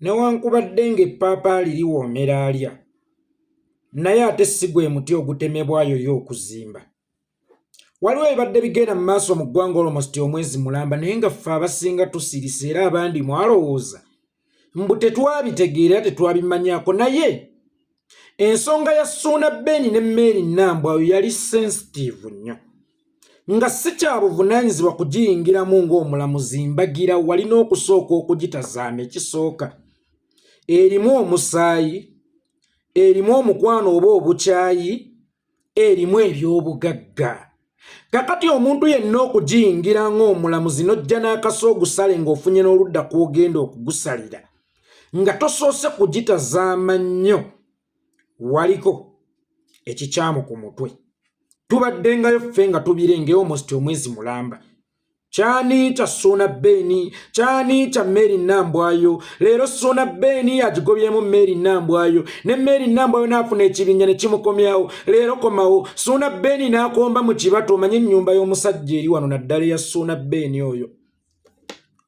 Newankubadde ng'eppaapaali liwoomera alya, naye ate si gwe muti ogutemebwa ayoya okuzimba. Waliwo ebibadde bigenda mu maaso mu ggwanga almost omwezi mulamba naye nga ffe abasinga tusirise era abandi mwalowooza mbu tetwabitegeera era tetwabimanyaako naye ensonga ya Ssuuna Ben ne Mary Nambwayo yali sensitive nnyo nga si kya buvunaanyizibwa kugiyingiramu ng'omulamuzi mbagira walina okusooka okugitazaama ekisooka erimu omusaayi erimu omukwano oba obukyayi erimu eby'obugagga kakati omuntu yenna okugiyingira ng'omulamuzi n'ojja n'akasa ogusale ng'ofunye n'oludda kw'ogenda okugusalira nga tosoose kugitazaama nnyo waliko ekikyamu ku mutwe tubaddengayo ffe nga tubirengeyo almost omwezi mulamba kyani kya Ssuuna Ben kyani kya Mary Nambwayo leero Ssuuna Ben agigobyemu Mary Nambwayo ne Mary Nambwayo n'afuna ekibinja ne kimukomyawo leero komawo Ssuuna Ben n'akomba mu kibatu omanye ennyumba y'omusajja eri wano naddala eya Ssuuna Ben oyo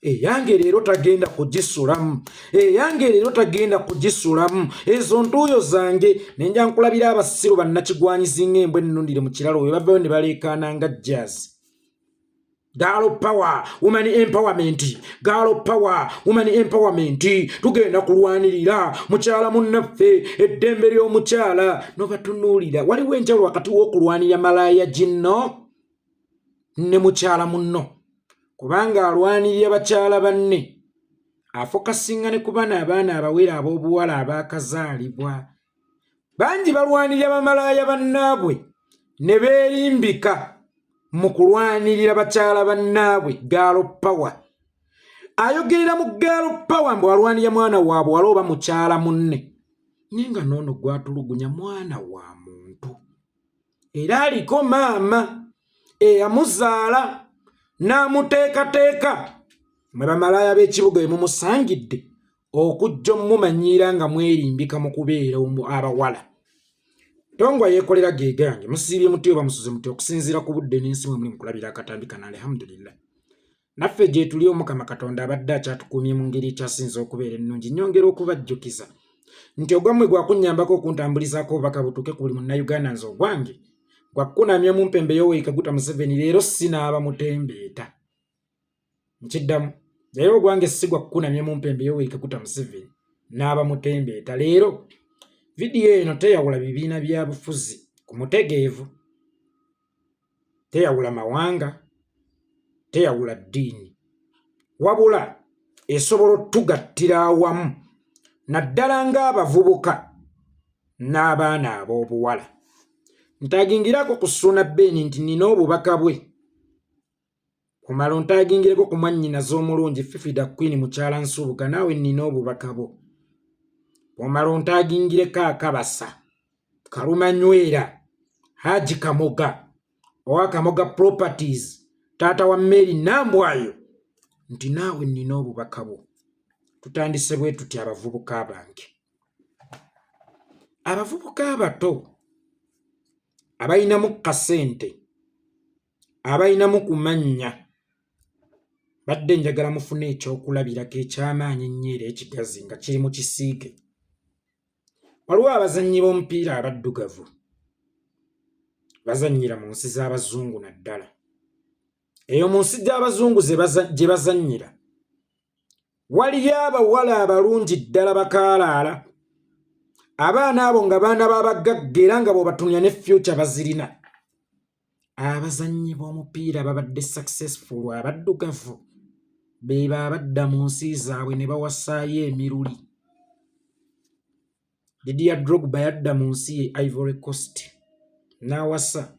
eyange leero tagenda kugisulamu eyange leero tagenda kugisulamu ezo ntuuyo zange nenja nkulabira abasiru bannakigwanyizi ng'embwa ennundire mu kiralo we bavayo ne baleekaana nga jazz Girl power, woman empowerment, girl power, woman empowerment. Tugenda kulwanirira mukyala munnaffe eddembe ly'omukyala n'obatunuulira. Waliwo enjawulo wakati w'okulwanirira malaaya ginno ne mukyala munno, kubanga alwanirira bakyala banne afokasinga ne ku bano abaana abawere ab'obuwala abaakazaalibwa. Bangi balwanirira bamalaaya bannaabwe ne beerimbika mu kulwanirira bakyala bannaabwe. Girl power ayogerera mu girl power mbu alwanirira mwana waabwe wala oba mukyala munne, naye nga noono gwatulugunya mwana wa muntu era aliko maama eyamuzaala n'amuteekateeka. Mwe bamalaaya b'ekibuga emumusangidde okujja omumanyiira nga mwerimbika mu kubeera abawala. Tongwa yeekolera geegange musiibye muti oba musuze muti okusinziira ku budde n'ensi mwe muli mukulabira akatambi kano. Alhamdulillah, naffe gye tuli Omukama Katonda abadde akyatukuumye mu ngeri ekyasinza okubeera ennungi. Nnyongera okubajjukiza nti ogwammwe gwakunnyambako okuntambulizaako obubaka butuuke ku buli Munnayuganda. Nze ogwange gwakkunamya mu mpembe Yoweri Kaguta Museveni. Leero sinaaba mutembeeta, nkiddamu, leero ogwange si gwakkunamya mu mpembe Yoweri Kaguta Museveni n'aba mutembeeta. Leero vidiyo eno teyawula bibiina bya bufuzi ku mutegeevu, teyawula mawanga, teyawula ddiini, wabula esobola otugattira awamu naddala ng'abavubuka n'abaana ab'obuwala. Ntagingirako ku Ssuuna Ben nti nina obubaka bwe kumala, ontagingireko ku mwannyinaze omulungi Fifida Queen mukyala Nsubuga, naawe nina obubaka bwo. Omala ontagingireko akabasa Kalumanywera Haji Kamoga owa Kamoga Properties, taata wa Mary Nambwayo, nti naawe nina obubaka bwo. Tutandise bwe tuti: abavubuka bange, abavubuka abato abalinamu kasente, abalinamu kumannya, badde njagala mufune ekyokulabirako eky'amaanyi ennyo era ekigazi nga kiri mu kisiige. Waliwo abazannyi b'omupiira abaddugavu bazannyira mu nsi z'abazungu, naddala eyo mu nsi gy'abazungu gye bazannyira waliyo abawala abalungi ddala bakaalaala. Abaana abo nga baana b'abagagga era nga bw'obatunulira ne future bazirina. Abazannyi b'omupiira babadde successful abaddugavu be abadda mu nsi zaabwe ne bawasaayo emiruli. Didier Drogba yadda mu nsi ye Ivory Coast n'awasa.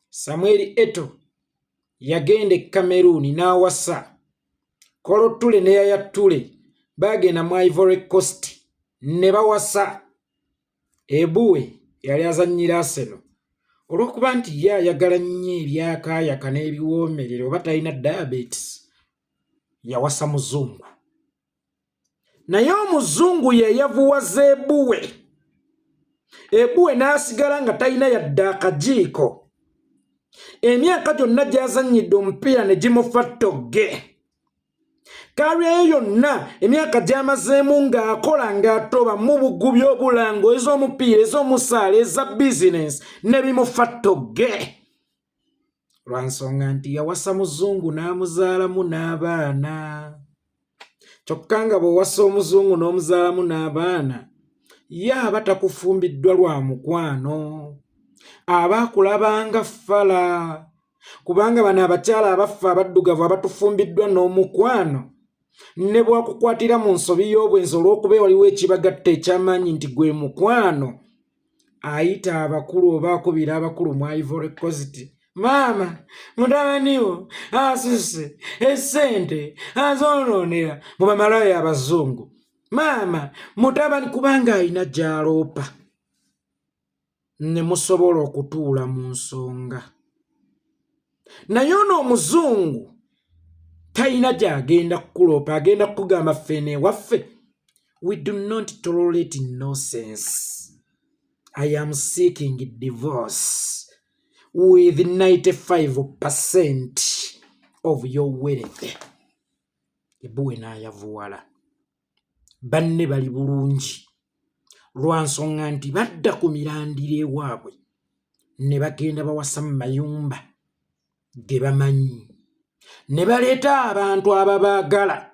Samuel Eto'o yagenda e Cameroon n'awasa. Kolo Toure ne Yaya Toure baagenda mu Ivory Coast ne bawasa. Ebuwe yali azannyira Arsenal, olw'okuba nti ye ayagala nnyo ebyakaayaka n'ebiwoomerera oba talina diabetes, yawasa muzungu, naye omuzungu ye yavuwaza Ebuwe. Ebuwe n'asigala nga talina yadde akajiiko. Emyaka gyonna gy'azannyidde omupiira ne gimufa ttogge. Career ye yonna emyaka gy'amazeemu ng'akola ng'atoba mu bugubi obulango ez'omupiira ez'omusaala eza bizinensi ne bimufa ttogge lwa nsonga nti yawasa muzungu n'amuzaalamu n'abaana. Kyokka nga bw'owasa omuzungu n'omuzaalamu n'abaana ye aba takufumbiddwa lwa mukwano, aba akulabanga ffala. Kubanga bano abakyala abaffe abaddugavu abatufumbiddwa n'omukwano ne bwakukwatira mu nsobi y'obwenzi olw'okuba waliwo ekibagatta eky'amaanyi nti gwe mukwano, ayita abakulu oba akubira abakulu mu Ivory Coast, maama mutabani wo asuse essente azoonoonera mu bamalaaya abazungu, maama mutabani, kubanga alina gy'aloopa ne musobola okutuula mu nsonga. Naye ono omuzungu talina gy'agenda kukuloopa, agenda kukugamba ffeeno ewaffe we do not tolerate nonsense, I am seeking divorce with 95% of your wealth. Ebuwe n'ayavuwala, banne bali bulungi lwa nsonga nti badda ku mirandira ewaabwe ne bagenda bawasa mu mayumba ge bamanyi ne baleeta abantu ababaagala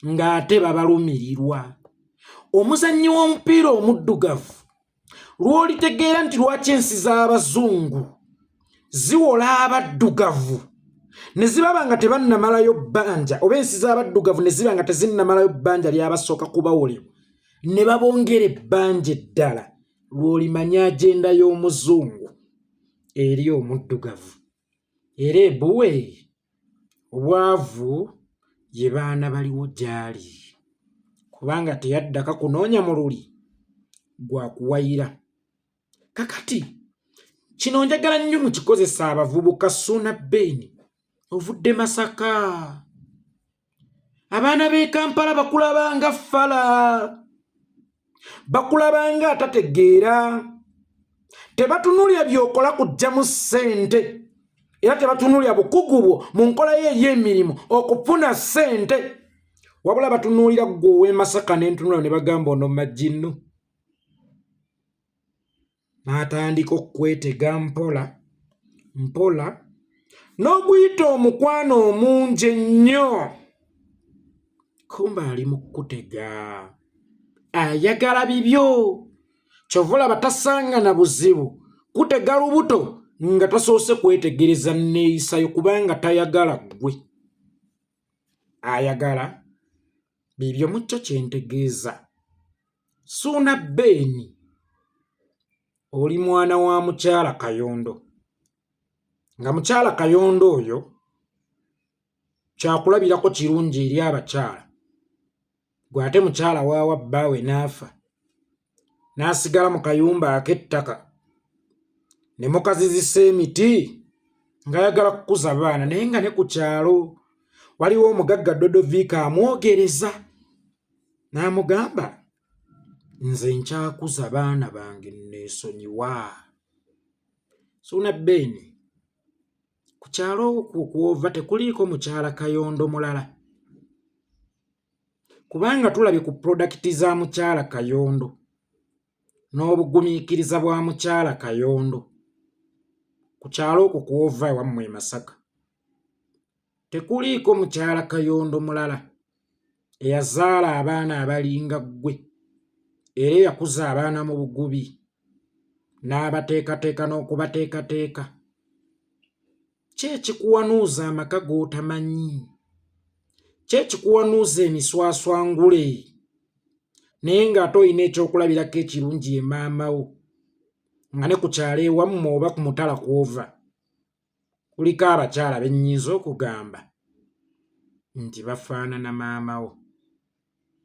ng'ate babalumirirwa. Omuzannyi w'omupiira omuddugavu lw'olitegeera nti lwaki ensi z'abazungu ziwola abaddugavu ne zibaba nga tebannamalayo bbanja, oba ensi z'abaddugavu ne ziba nga tezinnamalayo bbanja lyabasooka kubawolebwa ne babongera ebbanja eddala, lw'olimanya agenda y'omuzungu eri omuddugavu. Era ebuwe obwavu ye baana baliwo gy'ali, kubanga teyaddaka kunoonya mululi gwa kuwayira. Kakati kino njagala nnyo mukikozesa abavubuka. Ssuuna Ben, ovudde Masaka, abaana b'e Kampala bakulabanga ffala, bakulabanga atategeera, tebatunulira by'okola kuggyamu ssente, era tebatunuulira bukugu bwo mu nkola ye ey'emirimu okufuna ssente, wabula batunuulira ggwe ow'e Masaka n'entunula ne bagamba ono majinnu, n'atandika okukwetega mpola mpola n'oguyita omukwano omungi ennyo, kumba ali mu kukutega, ayagala bibyo. Kyova olaba tasanga na buzibu kutega lubuto nga tasoose kwetegereza nneeyisayo, kubanga tayagala ggwe, ayagala bibyo. Mu kyo kyentegeeza, Ssuuna Ben, oli mwana wa mukyala Kayondo, nga mukyala Kayondo oyo kyakulabirako kirungi eri abakyala. Gwe ate mukyala waawa bbaawe n'afa n'asigala mu kayumba ak'ettaka ne mukazizisa emiti ng'ayagala kukuza baana, naye nga ne ku kyalo waliwo omugagga Dodoviika amwogereza n'amugamba nze nkyakuza baana bange nneesonyiwa. Ssuuna Ben, ku kyalo okwo kw'ova tekuliiko mukyala Kayondo mulala, kubanga tulabye ku pulodakiti za mukyala Kayondo n'obugumiikiriza bwa mukyala Kayondo. Ku kyalo okwo kw'ova ewammwe e Masaka tekuliiko mukyala Kayondo mulala eyazaala abaana abalinga ggwe, era eyakuza abaana mu bugubi n'abateekateeka n'okubateekateeka. Ki ekikuwanuuza amaka g'otamanyi? Ki ekikuwanuuza emiswaswangule naye ng'ate olina ekyokulabirako ekirungi ye maama wo, nga ne ku kyalo ewammwe oba ku mutala kw'ova kuliko abakyala be nnyinza okugamba nti bafaanana maama wo?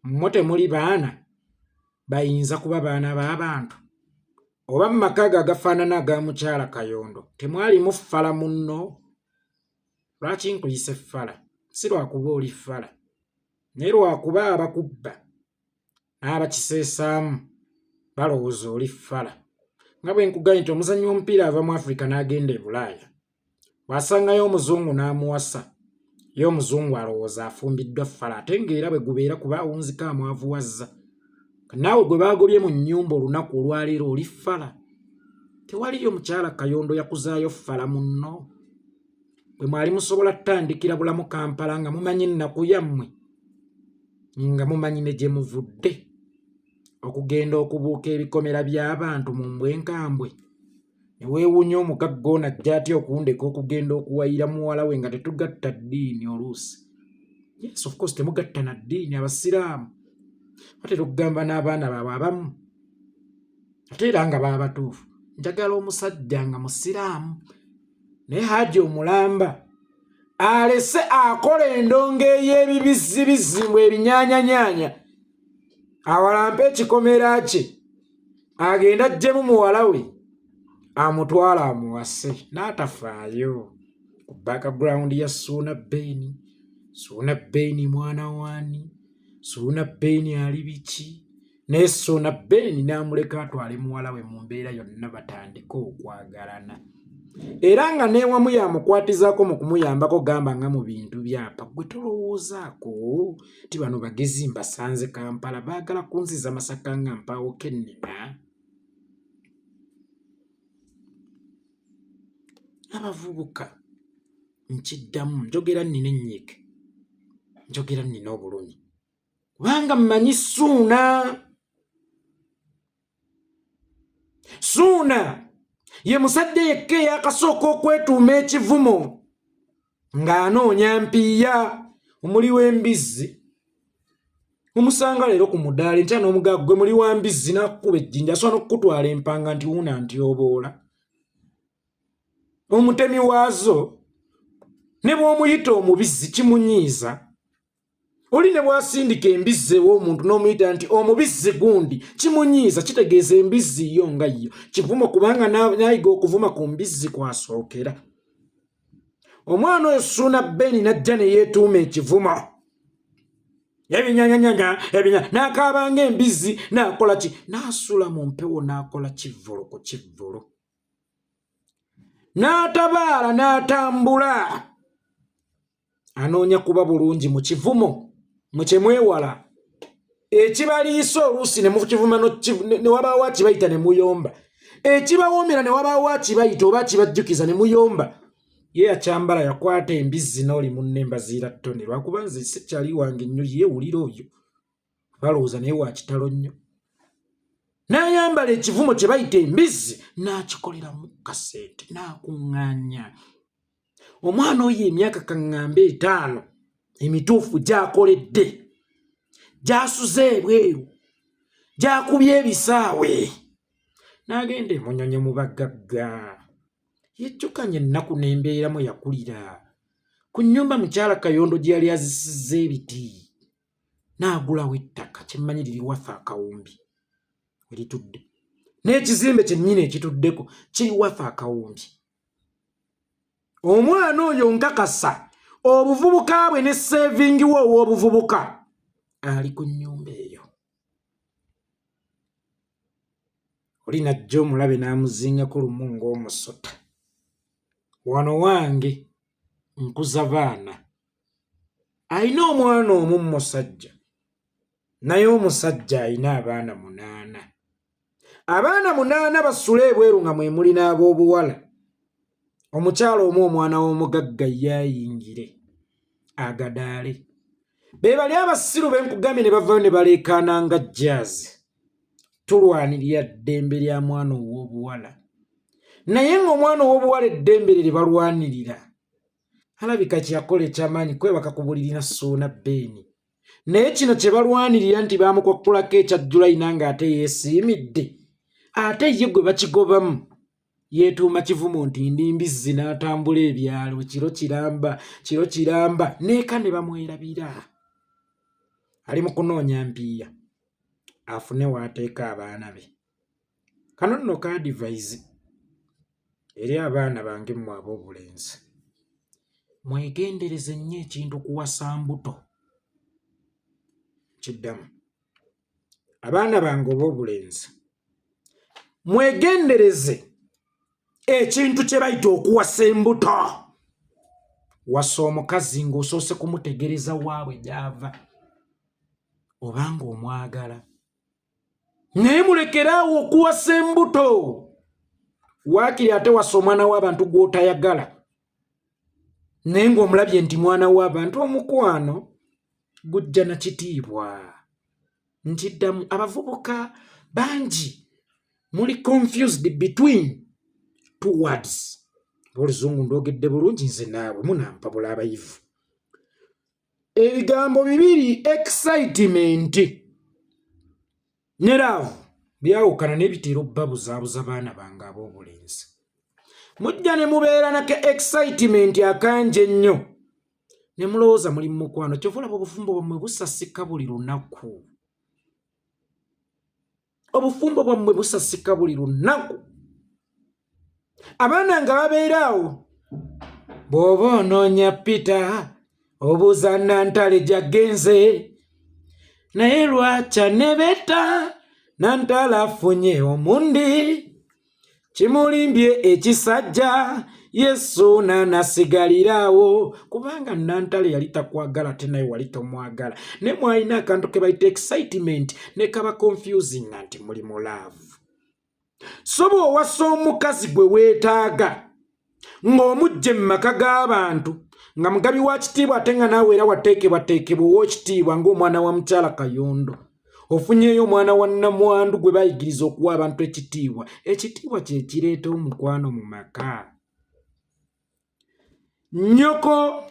Mmwe temuli baana bayinza kuba baana b'abantu, oba mu maka ago agafaanana aga mukyala Kayondo temwalimu ffala munno? Lwaki nkuyise ffala? Si lwakuba oli ffala, naye lwakuba abakubba n'abakiseesaamu balowooza oli ffala. Nga bwe nkugambye nti omuzannyi w'omupiira ava mu Afrika n'agenda e Bulaaya, bw'asangayo omuzungu n'amuwasa, Ye omuzungu alowooza afumbiddwa ffala ate ng'era bwe gubeera kuba awunzika amwavuwazza. Naawe gwe baagobye mu nnyumba olunaku olwaleero oli ffala. Tewaliyo mukyala Kayondo yakuzaayo ffala munno. Bwe mwali musobola tutandikira bulamu Kampala nga mumanyi ennaku yammwe nga mumanyi ne gye muvudde okugenda okubuuka ebikomera by'abantu mu mbwa enkambwe ne weewuunya omugagga ono ajja atya okundeka okugenda okuwayira muwala we nga tetugatta ddiini oluusi. Yes, of course temugatta na ddiini abasiraamu batera okugamba n'abaana baabwe abamu ate era nga baba batuufu njagala omusajja nga musiraamu naye haji omulamba alese akola endongo ey'ebibizibizzi mbu ebinyaanyanyaanya awalampe ekikomera kye agenda ajjemu muwala we amutwala amuwase n'atafaayo ku background ya Suuna Ben. Suuna Ben mwana waani? Suuna Ben ali biki? Naye Suuna Ben n'amuleka atwale muwala we mu mbeera yonna batandike okwagalana era nga n'ewamu yamukwatizaako mu kumuyambako gamba nga mu bintu byapa gwe tolowoozaako nti bano bagezi mbasanze Kampala baagala kunziza Masaka nga mpaawo kennina. Abavubuka nkiddamu njogera nnina ennyiike njogera nnina obulumi kubanga mmanyi Ssuuna. Ssuuna ye musajja yekka eyakasooka okwetuuma ekivumo ng'anoonya mpiiya omuli w'embizzi omusanga leero ku mudaala enkya n'omugaa gwe muli wa mbizzi n'akukuba ejjinja asobola n'okukutwala empanga nti wuuna ntyoboola omutemi waazo ne bw'omuyita omubizzi kimunyiiza. Oli ne bw'asindika embizzi ew'omuntu n'omuyita nti omubizzi gundi kimunyiiza, kitegeeza embizzi yo nga yo kivumo, kubanga n'ayiga okuvuma ku mbizzi kwasookera. Omwana oyo Ssuuna Ben n'ajja ne yeetuuma ekivumo ebinyanyanyanya ebinya n'akaaba ng'embizzi n'akola ki n'asula mu mpewo n'akola kivvulu ku kivvulu n'atabaala n'atambula anoonya kuba bulungi mu kivumo mwe kye mwewala ekibaliisa oluusi ne mukivuma ne wabaawo akibayita ne muyomba ekibawoomera ne wabaawo akibayita oba akibajjukiza ne muyomba. Ye yakyambala yakwata embizzi n'oli munne mbaziira ttone lwakuba nze sikyali wange nnyo ye wulira oyo balowooza naye wa kitalo nnyo n'ayambala ekivumo kye bayita embizzi n'akikoleramu kasente n'akuŋŋaanya omwana oyo emyaka kaŋŋambe etaano emituufu gy'akoledde gy'asuze ebweru gy'akubye ebisaawe n'agenda emunyonyo mu bagagga yejjukanya ennaku n'embeera mwe yakulira ku nnyumba mukyala Kayondo gye yali azisizza ebiti n'agulawo ettaka kyemmanyi liri waffe akawumbi weritudde n'ekizimbe kyennyini ekituddeko kiri waffe akawumbi. Omwana oyo nkakasa obuvubuka bwe ne sevingi we ow'obuvubuka ali ku nnyumba eyo. Oli najja omulabe n'amuzingako lumu ng'omusota. Wano wange nkuza baana. Alina omwana omu musajja naye omusajja alina abaana 8. Abaana 8 basula ebweru nga mwe muli n'ab'obuwala. Omukyala omu omwana w'omugagga ye ayingire agadaale. Be bali abasiru be nkugambye ne bavayo ne baleekaana nga jazz. Tulwanirira ddembe lya mwana ow'obuwala. Naye ng'omwana ow'obuwala eddembe lye lye balwanirira alabika kye yakola eky'amaanyi kwebaka ku buliri na Ssuuna Ben. Naye kino kye balwanirira nti baamukwakkulako ekya Julayina ng'ate yeesiimidde ate ye gwe bakigobamu yeetuuma kivumo nti ndi mbizzi n'atambula ebyalo kiro kiramba kiro kiramba neeka ne bamwerabira. Ali mu kunoonya mpiiya afune w'ateeka abaana be. Kano nno ka advice eri abaana bange mmwe ab'obulenzi. Mwegendereze nnyo ekintu kuwasa mbuto. Kiddamu. Abaana bange ob'obulenzi mwegendereze ekintu kye bayita okuwasa embuto. Wasa omukazi ng'osoose kumutegereza waabwe gy'ava obanga omwagala, naye mulekeraawo okuwasa embuto. Waakiri ate wasa omwana w'abantu gw'otayagala naye ng'omulabye nti mwana w'abantu. Omukwano gujja na kitiibwa. Nkiddamu, abavubuka bangi muli confused between two words. Oluzungu ndwogedde bulungi nze naawe munampabula abayivu. Ebigambo bibiri, excitement ne love, byawukana n'ebiteera obbabuzaabuza. Baana bange ab'obulenzi, mujja ne mubeera naka excitement akangi ennyo ne mulowooza muli mu mukwano. Kyova olaba obufumbo bwammwe busasika buli lunaku, obufumbo bwammwe busasika buli lunaku. Abaana nga babeera awo, bw'oba onoonya Peter obuuza Nantale gyagenze, naye lwakya ne beta Nantale afunye omundi, kimulimbye ekisajja Yesu nanasigaliraawo, kubanga Nantale yali takwagala ate naye wali tomwagala, naye mwalina akantu ke bayita excitement ne kaba confusing nti muli mu love. So bw'owasa omukazi gwe weetaaga ng'omujja mu maka g'abantu nga mugabi wa kitiibwa, ate nga naawe era wateekebwateekebwa ow'ekitiibwa ng'omwana wa mukyala Kayondo, ofunyeeyo omwana wa nnamwandu gwe bayigiriza okuwa abantu ekitiibwa. Ekitiibwa kye kireeta omukwano mu maka. Nnyoko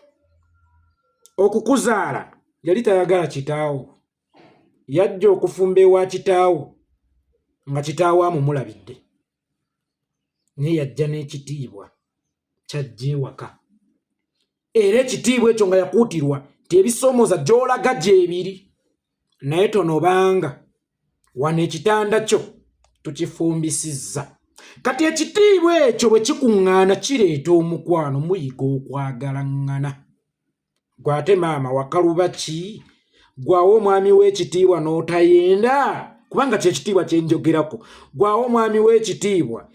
okukuzaala yali tayagala kitaawo, yajja okufumba ewa kitaawo nga kitaawo amumulabidde, naye yajja n'ekitiibwa kyajja ewaka, era ekitiibwa ekyo nga yakuutirwa nti ebisoomooza gy'olaga gyebiri, naye tonobanga wano ekitanda kyo tukifumbisizza. Kati ekitiibwa ekyo bwe kikuŋŋaana kireeta omukwano, muyiga okwagalaŋŋana. Gwate maama wakaluba ki gwawo omwami w'ekitiibwa n'otayenda? Kubanga kyekitiibwa kyenjogerako. Gwawo omwami w'ekitiibwa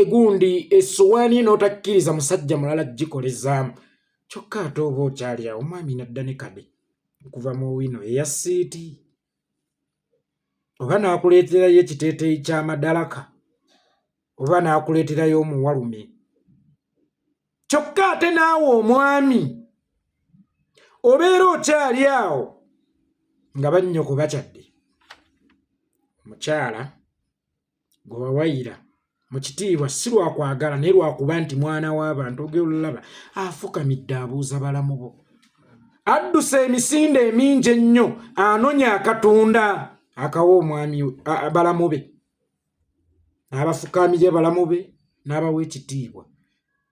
egundi essowaani n'otakkiriza musajja mulala gikolezaamu, kyokka ate oba okyali awo omwami nadda ne kade okuva mu wino eya siiti, oba n'akuleeterayo ekiteeteeyi ky'amadalaka, oba n'akuleeterayo omuwalume. Kyokka ate naawe omwami obeera okyali awo nga bannyoko bakyadde, omukyala gwe wawayira mu kitiibwa, si lwakwagala naye lwakuba nti mwana w'abantu, ogenda olaba afukamidde abuuza balamu bo, addusa emisinde emingi ennyo, anonya akatunda akawa omwami balamu be, n'abafukamire balamu be n'abawa ekitiibwa.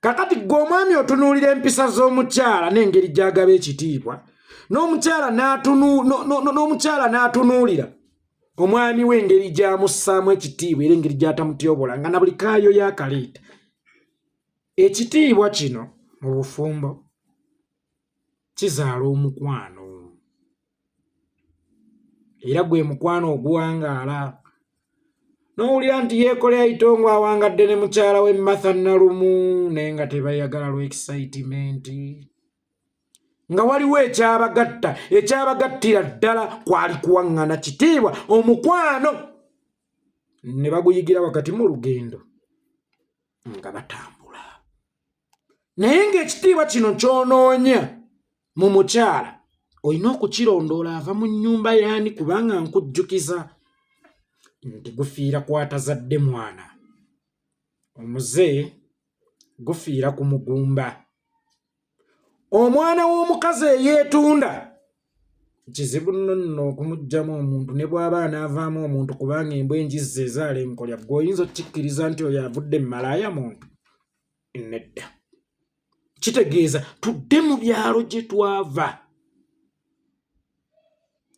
Kakati gwe omwami otunuulira empisa z'omukyala n'engeri gy'agaba ekitiibwa, n'omukyala n'atunuulira omwami we engeri gy'amussaamu ekitiibwa era engeri gy'atamutyobola nga na buli kaayo yakaleeta. Ekitiibwa kino mu bufumbo kizaala omukwano, era gwe mukwano oguwangaala n'owulira nti yeekolera itongo awangadde ne mukyala we Martha Nalumu, naye nga tebayagala lwa excitement, nga waliwo ekyabagatta. Ekyabagattira ddala kwali kuwaŋŋana kitiibwa, omukwano ne baguyigira wakati mu lugendo nga batambula. Naye ng'ekitiibwa kino kyonoonya mu mukyala, olina okukirondoola ava mu nnyumba yaani, kubanga nkujjukiza nti gufiira kwatazadde mwana, omuze gufiira ku mugumba. Omwana w'omukazi eyeetunda kizibu nno nno okumuggyamu omuntu, ne bw'aba anaavaamu omuntu, kubanga embwa enjizzi ezaala enkolya. Gwe oyinza okkikkiriza nti oyo avudde mu malaaya muntu? Nedda. Kitegeeza tudde mu byalo gye twava.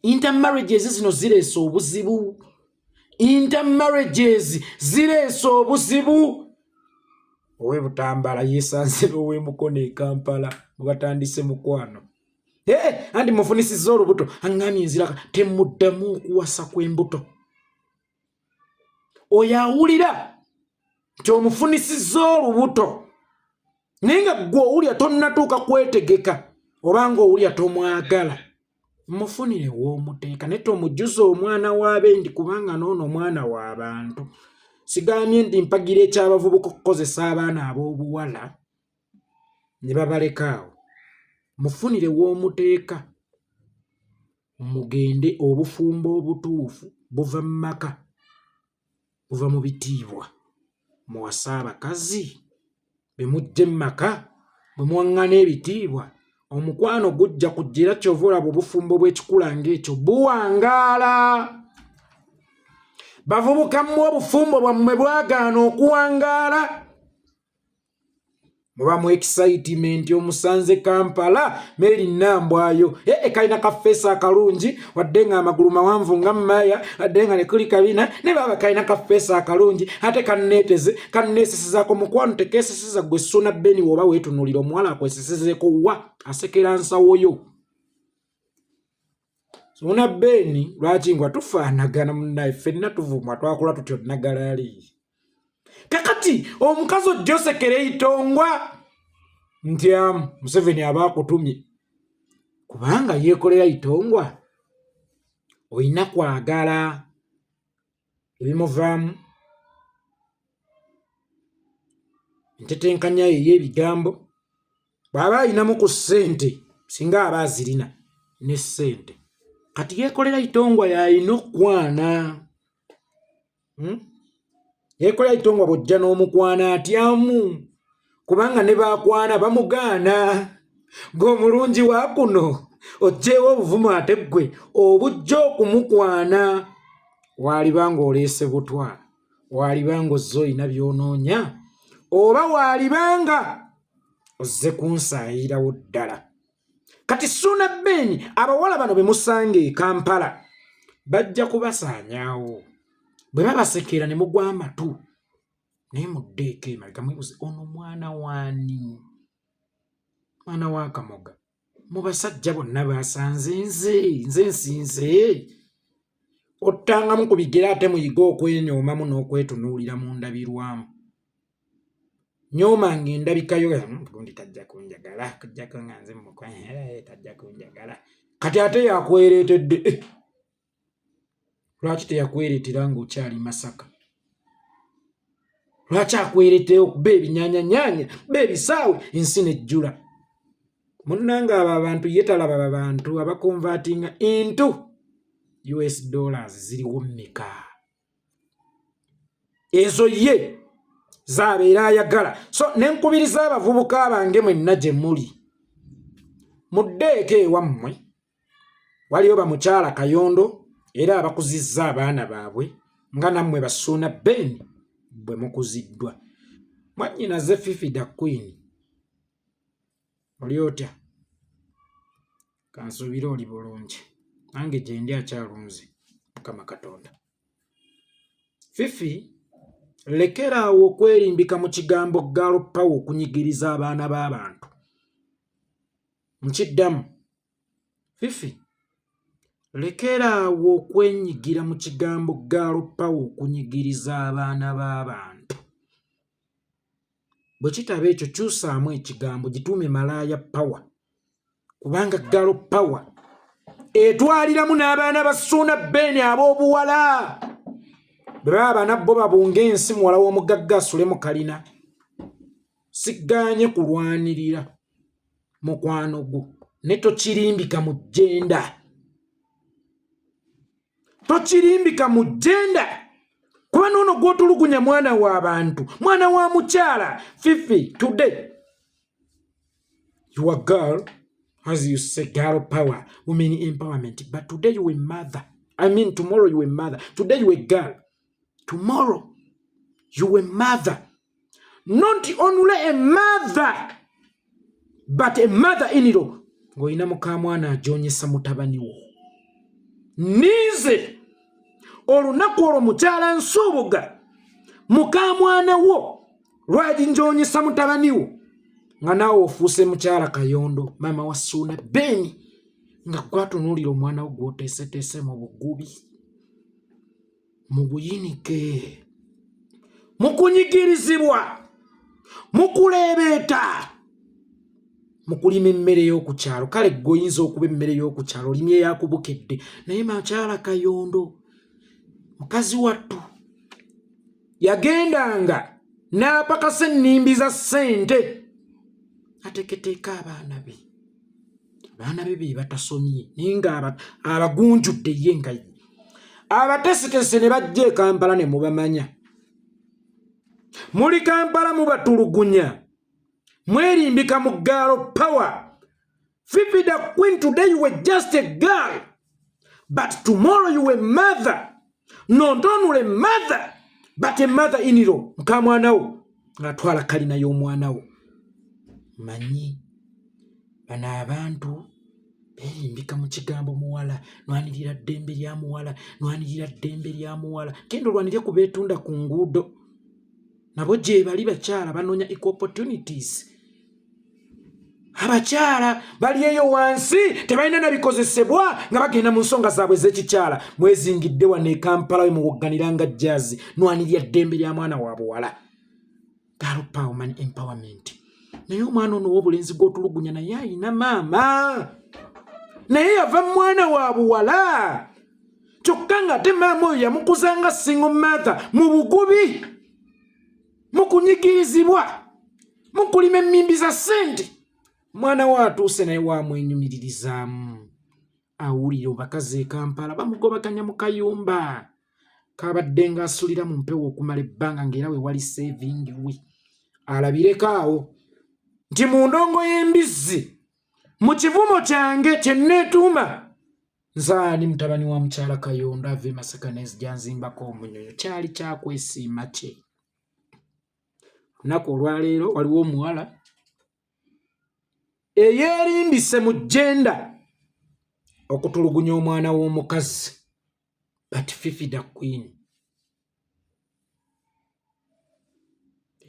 Intermarriages zino zireese obuzibu, intermarriages zireese obuzibu. Ow'e Butambala yeesanze n'ow'emukono e Kampala, mubatandise mukwano. Ee, anti mufunisizza olubuto, aŋŋamye enziraka. Temuddamu okuwasa kw'embuto. Oyo awulira nti omufunisizza olubuto. Naye nga ggwe owulira tonnatuuka kwetegeka oba nga owulira tomwagala, mufunire w'omuteeka naye tomujuza omwana w'abendi, kubanga n'ono omwana w'abantu. Sigambye nti mpagira ekyabavubuka okukozesa abaana ab'obuwala ne babaleka awo. Mufunire w'omuteeka mugende. Obufumbo obutuufu buva mu maka, buva mu bitiibwa. Muwase abakazi be mujje mu maka, bwe muwaŋŋana ebitiibwa, omukwano gujja kujja. Era kyova olaba obufumbo bw'ekikula ng'ekyo buwangaala. Bavubuka mmwe, obufumbo bwammwe bwagaana okuwangaala, muba mu excitement. Omusanze Kampala, Meri Nambwayo, ee kalina kafeesi akalungi, wadde nga amagulu mawanvu nga mmaya, wadde nga nekuli kabina, ne baba kalina kafeesi akalungi, ate kanneeteze, kanneesesezaako. Mukwano, tekeeseseza gwe Ssuuna Beni. Woba weetunuulira omuwala akwesesezeeko wa asekera nsawo yo. Ssuuna Beni, lwaki ngwa tufaanagana munnaye? Ffenna tuvumwa, twakula tutyo nagalaali. Kakati omukazi ojja osekera eitongwa nti amu Museveni aba akutumye, kubanga yeekolera itongwa. Olina kwagala ebimuvaamu, entetenkanya ye ey'ebigambo, bw'aba alinamu ku ssente, singa aba azirina ne ssente. Kati yeekolera itongwa yalina okukwana, Yekola itongwa bw'ojja n'omukwana atyamu, kubanga ne bakwana bamugaana. Gwe omulungi wa kuno oggyewo obuvumu, ate ggwe obujja okumukwana, waaliba ng'oleese butwa, waaliba ng'ozze olina by'onoonya, oba waaliba nga ozze kunsaayirawo ddala. Kati Ssuuna Ben, abawala bano be musanga e Kampala bajja kubasaanyaawo bwe babasekera ne mugwa amatu, naye muddeeko emabega mwebuze, ono mwana waani? Mwana wa Kamoga? Mu basajja bonna basanze nze nsinze ottangamu ku bigere. Ate muyige okwenyoomamu n'okwetunuulira mu ndabirwamu. Nyoomanga endabika yo. Gundi tajja kunjagala kujjako nga nze mukwa, tajja kunjagala. Kati ate yakwereetedde, lwaki teyakwereetera ng'okyali Masaka? Lwaki akwereetera okuba ebinyanyanyanya ba ebisaawe ensi nejjula? Munnange, abo abantu ye talaba babantu abaconvertinga into US dollars ziriwo mmeka? Ezo ye zaabeera ayagala. So nenkubiriza abavubuka bange mwenna gye muli, muddeeko ewammwe. Waliyo bamukyala Kayondo era abakuzizza abaana baabwe nga nammwe Basuuna Ben bwe mukuziddwa. Mwannyinaze Fifi da Queen, oli otya? Kansuubire oli bulungi, nange gyendi akyalunze Mukama Katonda. Fifi, lekeraawo okwerimbika mu kigambo girl power okunyigiriza abaana b'abantu. Nkiddamu, Fifi, lekeraawo okwenyigira mu kigambo girl power okunyigiriza abaana b'abantu. Bwe kitaba ekyo, kyusaamu ekigambo, gituume malaaya power, kubanga girl power etwaliramu n'abaana ba Ssuuna Beni ab'obuwala. Bwe baba bana bo babunga ensi, muwala w'omugagga asule mu kalina. Siggaanye kulwanirira mukwano gwo, ne tokirimbika mu gender, tokirimbika mu gender, kuba noono gw'otulugunya mwana wa bantu, mwana wa mukyala. Fifi, today you are girl, as you say, girl power, women empowerment, but today you a mother. I mean, tomorrow you a mother. Today you a girl, tomorrow you a mother. Not only a mother, but a mother in law, ng'olina mukamwana ajonyesa mutabani wo. Ninze olunaku olwo, mukyala Nsuubuga, mukamwana wo lwaginjonyesa mutabani wo, nga naawe ofuuse mukyala Kayondo, maama wa Ssuuna Beni, nga gwatunuulira omwana wo gw'oteeseteese mu bugubi, mu buyinike, mu kunyigirizibwa. Mukuleebeeta mu kulima emmere y'oku kyalo. Kale ggwe oyinza okuba emmere y'oku kyalo olimye eyakubukedde, naye makyala Kayondo mukazi wattu yagendanga n'apakasa ennimbi za ssente ateeketeeka abaana be. Abaana be be batasomye naye nga abagunjudde ye nga ye abatesetese ne bajja e Kampala ne mubamanya. Muli Kampala mubatulugunya, mwerimbika mu girl power. Fifi da Queen, today you were just a girl, but tomorrow you were mother. Not only mother, but a mother in law. Mukamwana wo ng'atwala kalina y'omwana wo. Manyi bano abantu beerimbika mu kigambo muwala, nwanirira ddembe lya muwala, nwanirira ddembe lya muwala. Genda olwanire ku beetunda ku nguudo, nabo gye bali bakyala banoonya equal opportunities. Abakyala bali eyo wansi tebalina nabikozesebwa nga bagenda mu nsonga zaabwe ez'ekikyala. Mwezingidde wano e Kampala we muwogganira nga jazz, nwanirira ddembe lya mwana wa buwala, girl power, empowerment. Naye omwana ono ow'obulenzi gw'otulugunya naye ayina maama, naye yava mwana wa buwala, kyokka ng'ate maama oyo yamukuza nga single mother mu bugubi, mu kunyigirizibwa, mu kulima emmimbi za ssente. Mwana we atuuse naye wamwenyumiririzaamu, awulira obakazi e Kampala bamugobaganya mu kayumba kabadde ng'asulira mu mpewo okumala ebbanga, ng'era we wali saving we alabireko awo nti mu ndongo y'embizzi mu kivumo kyange kye nneetuuma nzaani mutabani wa mukyala Kayondo ava e Masaka nenzija nzimbako omunyonyo. Kyali kyakwesiima kye. Olunaku olwaleero waliwo omuwala eyeerimbise mu gender okutulugunya omwana w'omukazi, but Fifi da Queen,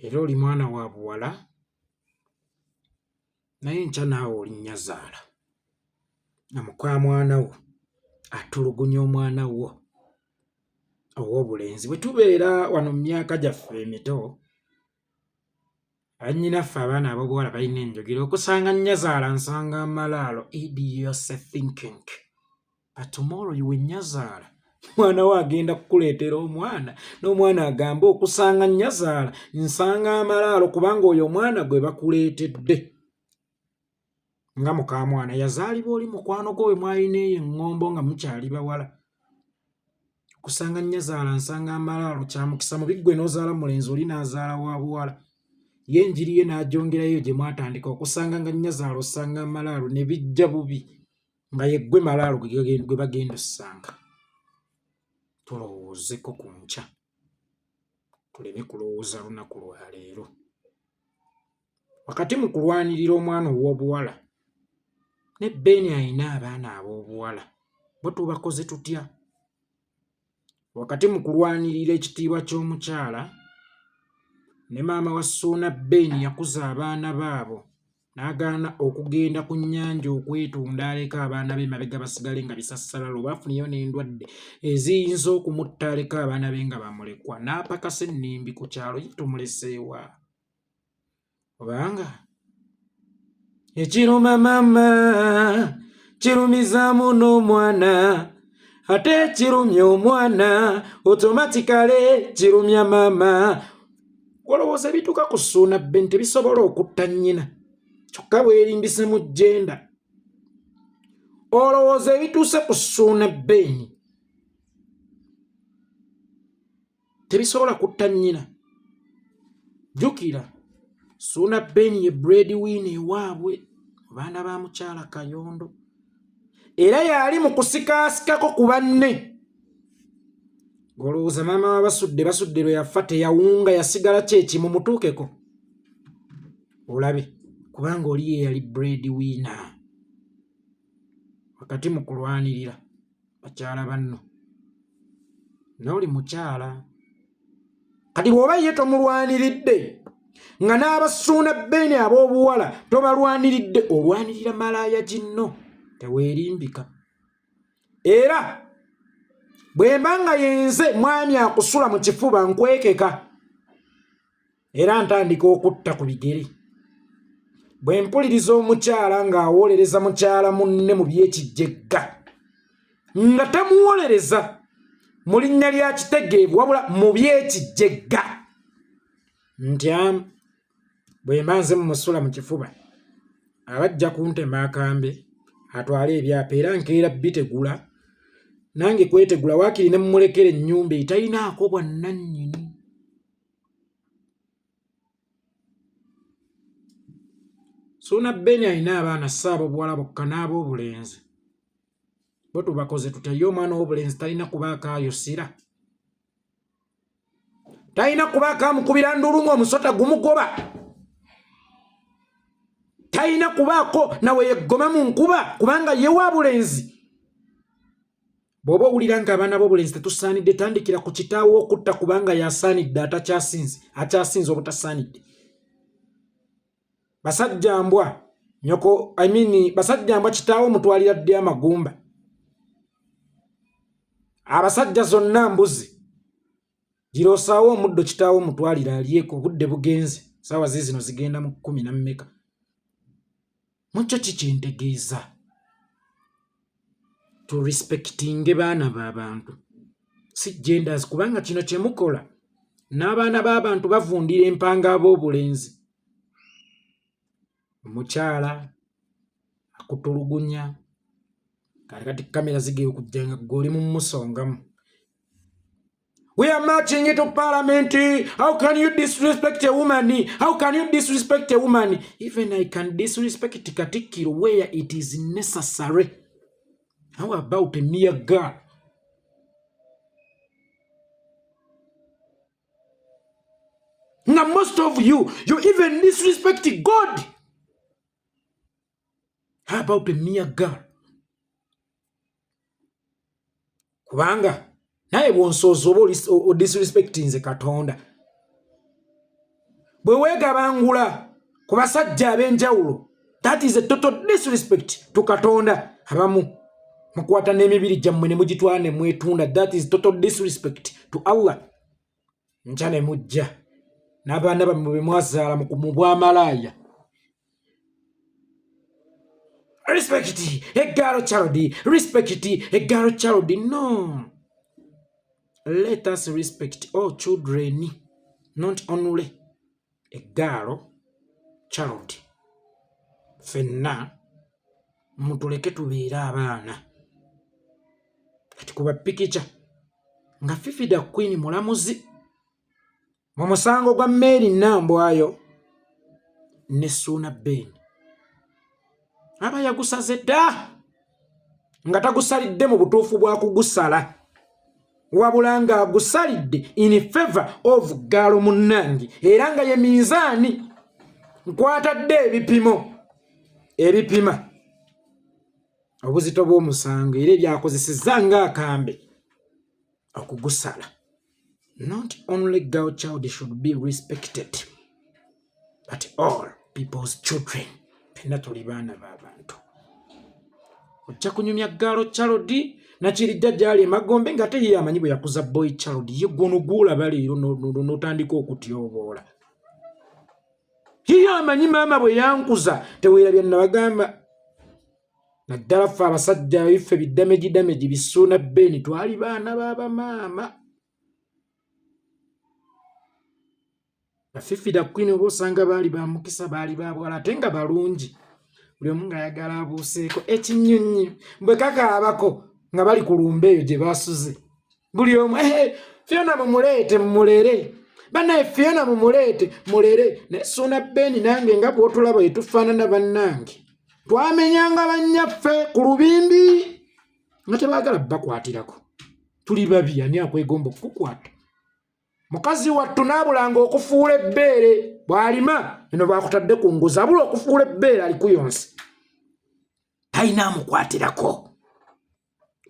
era oli mwana wa buwala, naye enkya naawe oli nnyazaala nga mukamwana wo atulugunya omwana wo ow'obulenzi. Bwe tubeera wano mu myaka gyaffe emito, bannyinaffe abaana ab'obuwala balina enjogera, okusanga nnyazaala nsanga amalaalo. Idiocy thinking, but tomorrow you nnyazaala, mwana we agenda kukuleetera omwana, n'omwana agamba okusanga nnyazaala nsanga amalaalo, kubanga oyo omwana gwe bakuleetedde nga mukamwana yazaalibwa oli mukwano gwo we mwalina eyo eŋŋombo nga mukyali bawala. Okusanga nnyazaala nsanga amalaalo kyamukisa mubi ggwe n'ozaala mulenzi, oli n'azaala wa buwala, ye enjiri ye n'agyongerayo gye mwatandika. Okusanga nga nnyazaala osanga amalaalo ne bijja bubi nga yeggwe malaalo gwe bagenda ossanga. Tulowoozeko ku nkya, tuleme kulowooza lunaku lwa leero. Wakati mu kulwanirira omwana ow'obuwala, ne Beeni alina abaana ab'obuwala, bo tubakoze tutya? Wakati mu kulwanirira ekitiibwa ky'omukyala, ne maama wa Ssuuna Beeni yakuza abaana baabo n'agaana okugenda ku nnyanja okwetunda, aleka abaana be mabega basigale nga bisassalala, oba afuneyo n'endwadde eziyinza okumutta, aleka abaana be nga bamulekwa, n'apakasa ennimbi ku kyalo. Ye tumuleseewa? Kubanga ekiruma maama kirumizaamu n'omwana, ate kirumya omwana automatically kirumya maama. Olowooza ebituuka ku Ssuuna Ben tebisobola okutta nnyina, kyokka bwerimbise mu gender? Olowooza ebituuse ku Ssuuna Ben tebisobola kutta nnyina? Jjukira Ssuuna Ben ye bread winner ewaabwe mu baana ba mukyala Kayondo, era yali mu kusikaasikako ku banne. Ng'olowooza maama wa Basudde, Basudde lwe yafa teyawunga, yasigala kyekimu? Mutuukeko olabe, kubanga oli ye yali bread winner. Wakati mu kulwanirira bakyala banno, n'oli mukyala kati bw'oba ye tomulwaniridde, nga n'abasuuna Beeni ab'obuwala tobalwaniridde, olwanirira malaaya ginno, teweerimbika. Era bwe mba nga yenze mwami akusula mu kifuba nkwekeka. Era ntandika okutta ku bigere bwe mpuliriza omukyala ng'awolereza mukyala munne mu by'ekijegga nga tamuwolereza mu linnya lya kitegeevu wabula mu by'ekijegga nti bwe mba nze mumusula mu kifuba aba ajja kuntema akambe atwale ebyapa era nkeera bitegula nange kwetegula waakiri ne mumulekera ennyumba etalinaako bwannannyini. Suuna Ben alina abaana si ab'obuwala bokka n'ab'obulenzi. Bo tubakoze tutya? Ye omwana ow'obulenzi talina kubaako ayosira, talina kubaako amukubira ndulu ng'omusota gumugoba, talina kubaako nawe yeggoma mu nkuba kubanga ye wa bulenzi. Bw'oba owulira nga abaana b'obulenzi tetusaanidde, tandikira ku kitaawo okutta kubanga yasaanidde atakyasinze, akyasinze obutasaanidde. Basajja mbwa nyoko, I mean, basajja mbwa kitaawo mutwalira ddi amagumba? Abasajja zonna mbuzi girosaawo omuddo kitaawo mutwalira alyeko, obudde bugenze, saawa ziizino zigenda mu kkumi na mmeka. Mukyo kikyentegeeza to respectinge baana b'abantu si genders, kubanga kino kye mukola n'abaana b'abantu bavundira empanga ab'obulenzi. Omukyala akutulugunya kati kati kamera zigenda okujja nga ggwe oli mu musongamu. We are marching into parliament. How can you disrespect a woman? How can you disrespect a woman? Even I can disrespect Katikkiro where it is necessary. How about a mere girl? Now most of you, you even disrespect God. How about a mere girl? Kubanga naye bw'onsooza oba odisrespectinze Katonda. Bwe weegabangula ku basajja ab'enjawulo, that is a total disrespect to Katonda. Abamu mukwata n'emibiri gyammwe ne mugitwala ne mwetunda, that is total disrespect to Allah. Nkya ne mujja n'abaana bammwe be mwazaala mu bwamalaaya. Respect a girl child, respect a girl child. No, let us respect all children, not only a girl child. Ffenna mutuleke tubeere abaana. Kati kuba pikica nga Fifi da Queen mulamuzi mu musango gwa Mary Nambwayo ne Suuna Ben aba yagusaze dda nga tagusalidde mu butuufu bwa kugusala, wabula ng'agusalidde in favor of gaalo munnange, era nga ye minzaani nkwatadde ebipimo ebipima obuzito bw'omusango era ebyakozesezza ng'akambe okugusala. Not only girl child should be respected, but all people's children. Fenna tuli baana b'abantu. Ojja kunyumya girl child nakirijja gyali emagombe nga ate ye amanyi bwe yakuza boy child. Ye gwono gwolaba leero n'otandika okutyoboola. Ye amanyi maama bwe yankuza. Teweerabya nabagamba naddala ffe abasajja biffe bidamegi damegi bisuuna Beni twali baana b'abamaama. Bafifi da Queen oba osanga baali ba mukisa, baali ba bwala ate nga balungi, buli omu ng'ayagala abuuseeko ekinyonyi bwe kakaabako nga bali ku lumba eyo gye basuze, buli omu eh, Fiona mumuleete mumulere, banaye Fiona mumuleete mulere. Naye Suuna Beni nange nga bw'otulaba etufaanana bannange, twamenyanga bannyaffe ku lubimbi nga tebaagala bakwatirako. Tuli babi, ani akwegomba okukukwata? Mukazi wattu n'abulanga okufuula ebbeere bw'alima eno bwakutadde ku nguzi, abula okufuula ebbeere alikuyonsa, talina amukwatirako.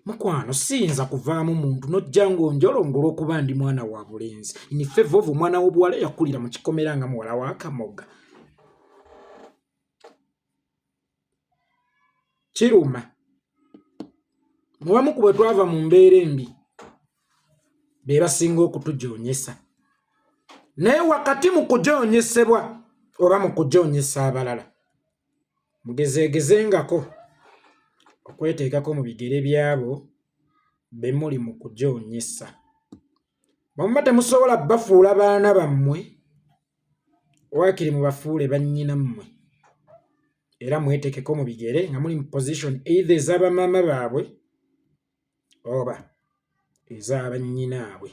Mukwano, siyinza kuvaamu muntu n'ojja ng'onjolongola okuba ndi mwana wa bulenzi in favor of omwana w'obuwala eyakulira mu kikomera nga muwala wa Kamoga. Kiruma mubamu ku bwe twava mu mbeera embi be basinga okutujoonyesa. Naye wakati mu kujoonyesebwa oba mu kujoonyesa abalala, mugezeegezengako okweteekako mu bigere by'abo be muli mu kujoonyesa. Bwe muba temusobola bafuula baana bammwe, waakiri mubafuule bannyina mmwe, era mweteekeko mu bigere nga muli mu position either ez'abamaama baabwe oba ez'abannyinaabwe.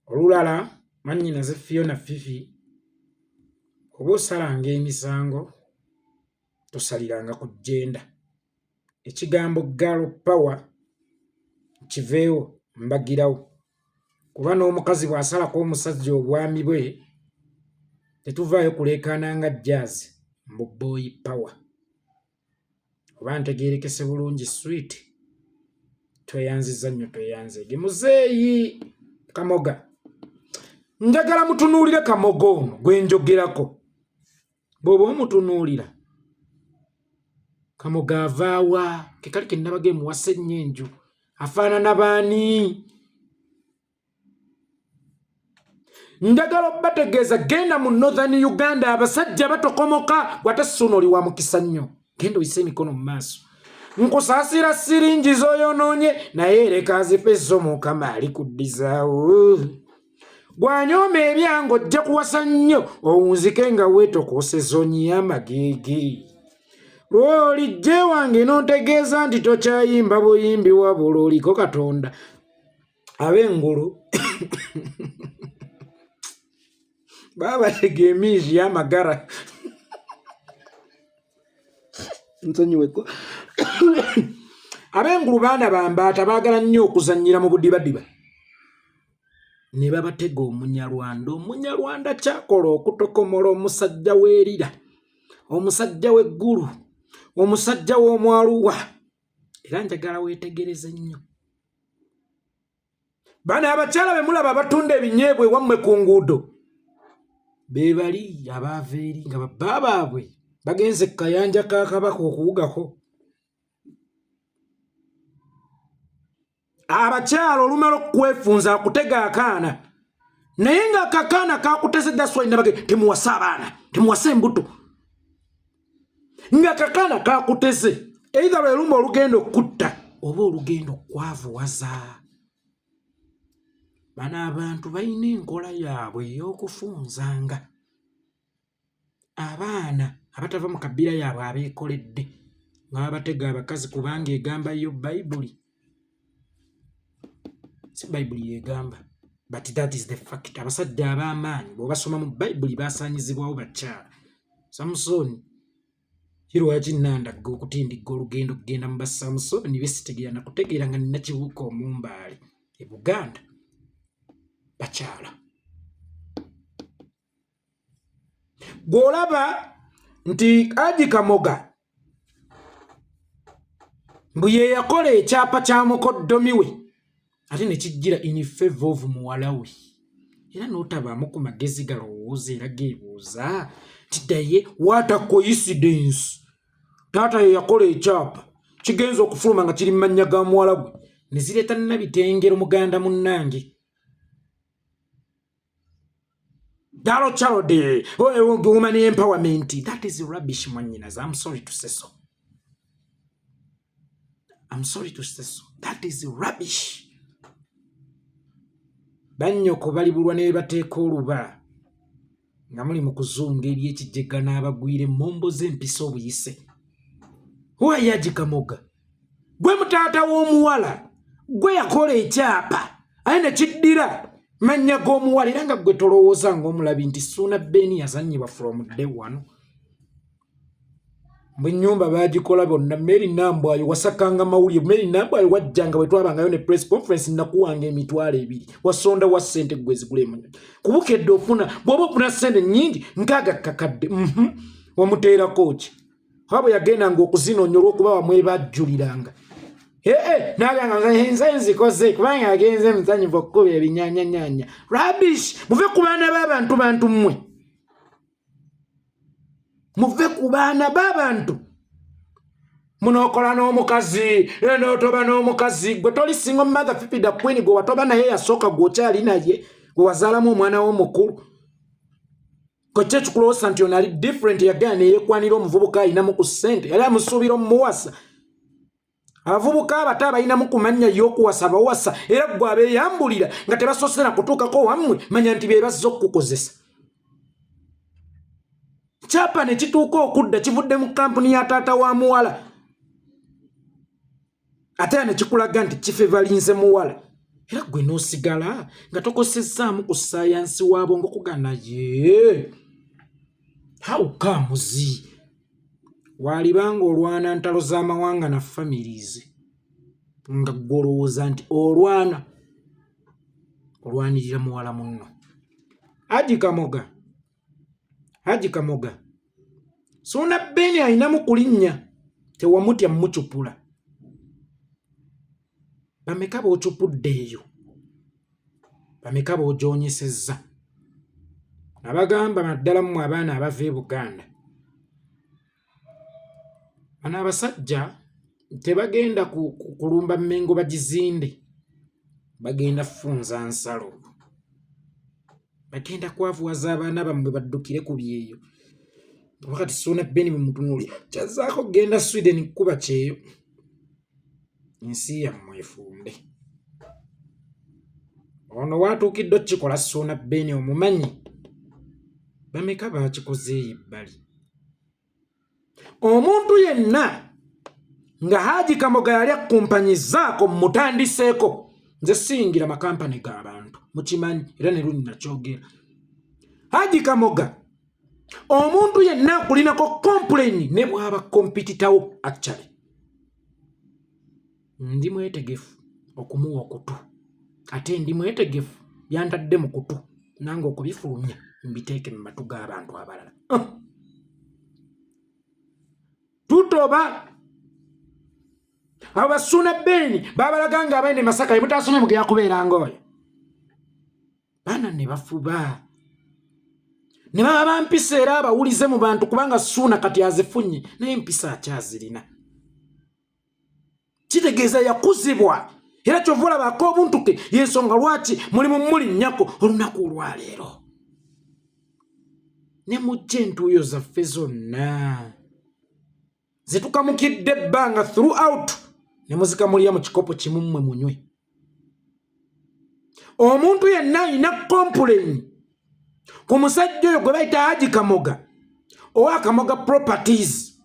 Olulala mwannyinaze Fiona Fifi, oba osalanga emisango tosaliranga ku jjenda. Ekigambo girl power kiveewo mbagirawo, kuba n'omukazi bw'asalako omusajja obwami bwe tetuvaayo kuleekaana nga jazz mbu boy power. Oba ntegeerekese bulungi sweet? Tweyanziza nnyo, tweyanzeege. Muzeeyi Kamoga, njagala mutunuulire Kamoga ono gwe njogerako. Bw'oba omutunuulira Kamoga avaawa? Kekali ke nnabaga emuwasa ennyo enju, afaanana baani? Njagala obategeeza, genda mu Northern Uganda, abasajja batokomoka. Gwate suuna oli wa mukisa nnyo, genda oyise emikono mu maaso. Nkusaasira siringi z'oyonoonye, naye ereka azife zo, Mukama ali kuddizaawo. Gwanyooma ebyange ojja kuwasa nnyo, owunzike nga weetokooseza onyiye amageege. Lw'olijja ewange n'ontegeeza nti tokyayimba buyimbi wabula oliko Katonda. Ab'engulu babatega emiizi y'amagara, nsonyiweko. Ab'engulu baana bambaata, baagala nnyo okuzannyira mu budibadiba ne babatega Omunyarwanda. Omunyarwanda kyakola okutokomola omusajja w'erira, omusajja w'eggulu, omusajja w'omwaluwa. Era njagala weetegereze nnyo bano abakyala be mulaba abatunda ebinyeebwa ewammwe ku nguudo, be bali abaava eri nga babba baabwe bagenze ku kayanja ka Kabaka okuwugako. Abakyala olumala okukwefunza akutega akaana, naye nga akakaana kakuteze. That's why nabage temuwasa abaana, temuwasa embuto nga kakaana kakuteze. Either lwe lumba olugenda okutta oba olugenda okwavuwaza. Bano abantu balina enkola yaabwe ey'okufunzanga abaana abatava mu kabbira yaabwe abeekoledde, nga babatega abakazi, kubanga egamba yo Bayibuli, si Bayibuli yegamba, but that is the fact. Abasajja ab'amaanyi bw'obasoma mu Bayibuli basaanyizibwawo bakyala. Samusooni kirwaki nandagga okutindigga olugendo okugenda mu basamusooni besitegeera nakutegeera nga nina kibuuka omumbaale e Buganda bakyala. Gw'olaba nti Aji Kamoga mbu ye yakola ekyapa kya mukoddomi we ate ne kijjira in favor of muwala we, era n'otabaamu ku magezi galowooza era geebuuza nti daye what a coincidence, taata ye yakola ekyapa kigenza okufuluma nga kiri mu mannya ga muwala gwe ne zireeta nabitengero. Muganda munnange Girl child, woman empowerment, that is rubbish, mwannyinaze. I'm sorry to say so. I'm sorry to say so. That is rubbish. Bannyoko balibulwa ne bateeka oluba nga muli mu kuzunga ebyekijega n'abagwira emmombo z'empisa obuyise. Wayaji Kamoga, gwe mutaata w'omuwala, gwe yakola ekyapa aye ne kiddira mannya g'omuwala, era nga gwe tolowooza ng'omulabi nti Suuna Beni yazannyibwa from day one. Bwe ennyumba baagikola bonna, Mary Nambwayo wasakanga mawulire. Mary Nambwayo wajjanga bwe twabangayo ne press conference, nakuwanga 20,000. Wasonda wa ssente gwe zigula emunyo kubukedde ofuna, bw'oba ofuna ssente nnyingi nkaaga kakadde, Wamuteerako ki? Oba bwe yagendanga okuzinoonya olw'okuba wamwebajjuliranga, ee naganga nze nzikoze kubanga agenze musanyufu okukuba ebinyanyanyanya. Rubbish! Muve ku baana b'abantu, bantu mmwe, muve ku baana b'abantu. Munookola n'omukazi n'otoba n'omukazi gwe toli single mother. Fifi da Queen gwe watoba naye yasooka, gwe okyali naye. Gwe wazaalamu omwana w'omukulu. Kwe ki ekikulowooza nti ono ali different? Yagenda neyekwanira omuvubuka alinamu ku ssente, yali amusuubira omumuwasa. Abavubuka abato abalinamu ku mannya y'okuwasa bawasa, era gwe abeeyambulira nga tebasoose na kutuukako wammwe, manya nti be bazze okukukozesa. Kyapa ne kituuka okudda kivudde mu kampuni ya taata wa muwala, ate era ne kikulaga nti kifevalinze muwala, era gwe n'osigala nga tokosezzaamu ku sayansi waabo ng'okugana ye how comes waalibanga olwana ntalo z'amawanga na families, nga ggwe olowooza nti olwana olwanirira muwala munno. Haji Kamoga, Haji Kamoga, Suuna Beni alinamu kulinnya, tewamutya mucupula. Bameka b'ocupudde eyo? Bameka b'ojoonyesezza? Abagamba naddala mmwe abaana abava e Buganda, bano abasajja tebagenda kulumba Mmengo bagizinde, bagenda funza nsalo, bagenda kwavuwaza abaana bammwe baddukire ku byeyo. Oba kati Suuna Beni bwemutunuulira kyazzaako kugenda Sweden kukuba kyeyo, ensi yammwe efunde. Ono waatuukidde okukikola Suuna Beni omumanyi, bameka baakikoze eyo ebbali? Omuntu yenna nga Haji Kamoga yali akkumpanyizaako mutandiseeko, nze siyingira makampani g'abantu, mukimanyi, era ne luli nakyogera. Haji Kamoga, omuntu yenna akulinako complain ne bw'aba competitor wo, actually ndi mwetegefu okumuwa okutu, ate ndi mwetegefu byantadde mu kutu nange okubifulumya mbiteeke mu matu g'abantu abalala. Tutoba abo Basuuna Beeni babalaga nga abaine Masaka ebutasomye mugenda kubeera ngaoyo baana ne bafuba ne baba bampisa era abawulize mu bantu, kubanga Suuna kati azifunye naye empisa akyazirina, kitegeeza yakuzibwa. Era kyova olaba ak'obuntu ke, yensonga lwaki mulimu mulinnyako olunaku olwaleero ne mujja entuuyo zaffe zonna zetukamukidde ebbanga throughout ne muzikamulira mu kikopo kimu mmwe munywe. Omuntu yenna alina complain ku musajja oyo gwe bayita Haji Kamoga owa Kamoga Properties,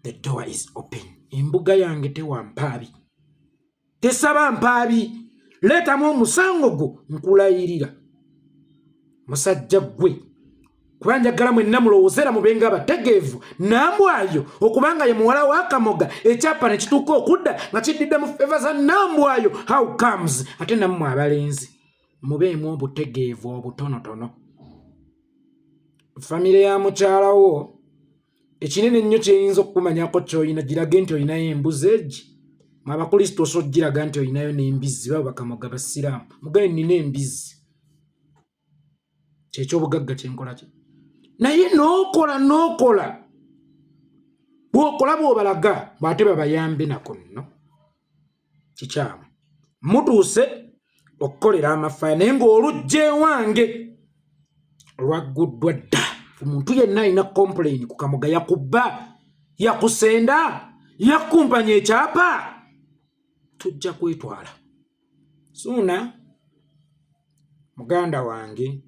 the door is open. Embuga yange tewa mpaabi, tesaba mpaabi. Leetamu omusango gwo, nkulayirira musajja ggwe, kuba njagala mwenna mulowooze era mubenga abategeevu. Nambwayo okubanga ye muwala wa Kamoga, ekyapa ne kituuka okudda nga kiddidde mu favour za Nambwayo, how comes? Ate nammwe abalenzi mubeemu obutegeevu obutonotono. Famire ya mukyalawo ekinene ennyo kyeyinza okukumanyako kyolina, girage nti olinayo embuzi egi. Mwe Abakristo osobola okugiraga nti olinayo n'embizzi, babo Bakamoga basiraamu, mugaye nina embizzi, kyekyobugagga kyenkola ki. Naye n'okola n'okola bw'okola bw'obalaga bw'ate babayambe nako nno kikyamu. Mutuuse okukolera amafaya naye ng'olujja ewange lwagguddwa dda. Omuntu yenna alina complain ku Kamoga, yakubba, yakusenda, yakumpanya ekyapa, tujja kwetwala. Suuna muganda wange,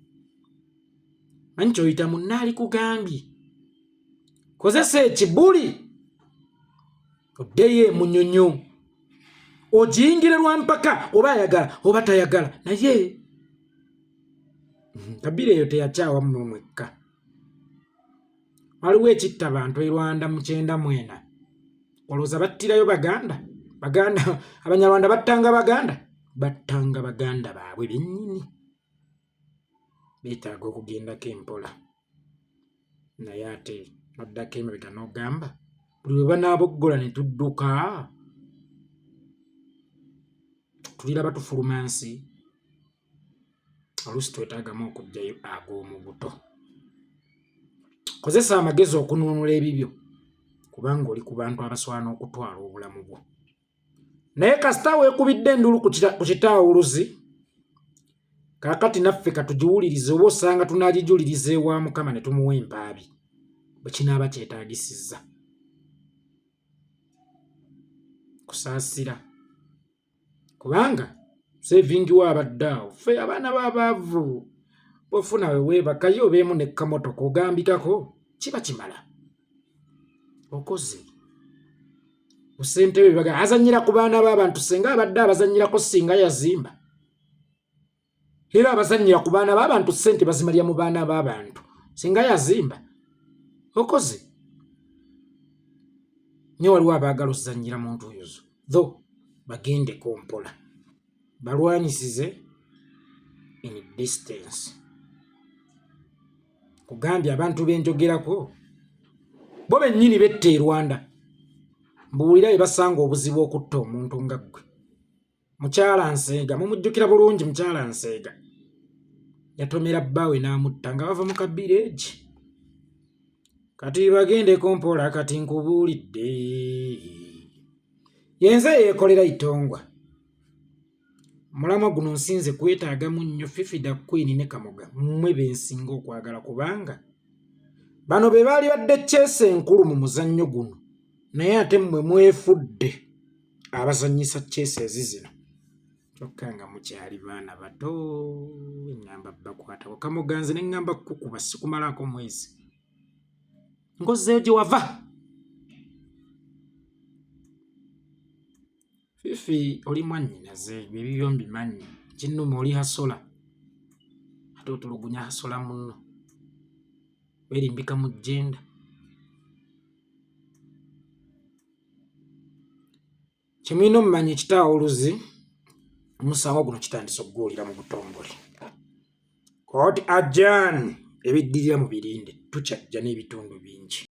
manyi kyoyita munnaali kugambye, kozesa ekibuli oddeyo emunyonyo ogiyingire lwampaka, oba ayagala oba tayagala. Naye kabira eyo teyakyawa mmwe mwekka. Waliwo ekitta bantu e Rwanda mu 94, olowooza battirayo Baganda? Baganda, Abanyarwanda battanga Baganda, battanga baganda baabwe bennyini. Beetaaga okugendako empola, naye ate noddako emabega n'ogamba buli lwe banaaboggola ne tudduka tuliraba tufuluma nsi. Oluusi twetaagamu okuggyayo ag'omu buto. Kozesa amagezi okununula ebibyo, kubanga oli ku bantu abaswana okutwala obulamu bwo. Naye kasita weekubidde enduulu ku kitaawuluzi, Kaakati naffe katugiwulirize oba osanga tunaagijuliriza ewa Mukama ne tumuwa empaabi bwe kinaaba kyetaagisizza. Kusaasira kubanga sevingi wo abadde awo ffe abaana b'abaavu bw'ofuna we weebakayo obeemu ne kamotoka ogambikako kiba kimala okoze busentebe baga azanyira ku baana b'abantu singa abadde abazanyirako singa yazimba era abazanyira ku baana b'abantu ssente bazimalira mu baana b'abantu singa yazimba okoze naye waliwo abaagala ozanyira mu ntuuyo zo tho bagendeko mpola balwanyisize in distance kugambye abantu benjogerako bo bennyini betta e Rwanda mbuulira bye basanga obuzibu okutta omuntu nga ggwe Mukyala Nseega mumujjukira bulungi. Mukyala Nseega yatomera bbaawe n'amutta nga bava mu kabireegi. Kati bagendeko mpola, kati nkubuulidde yenze yeekolera itongwa. Mulamwa guno nsinze kwetaagamu nnyo Fifi da Queen ne Kamoga, mmwe be nsinga okwagala kubanga bano be baali badde kyesa enkulu mu muzannyo guno, naye ate mmwe mwefudde abazannyisa chess zino kyokka nga mukyali baana bato. Eŋŋamba bakwatako Kamoganzi ne ŋŋamba kukuba sikumalaako mwezi ngozzeeyo gye wava. Fifi oli mwannyinaze, ebyo ebibyo mbimanyi. Kinnuma oli hasola ate otulugunya hasola munno, weerimbika mu jjenda. Kyemulina omumanya ekitaawo oluzi omusango guno kitandise okuguwulira mu butongole. Kooti ajan ebiddirira mu birinde tukyajja n'ebitundu bingi.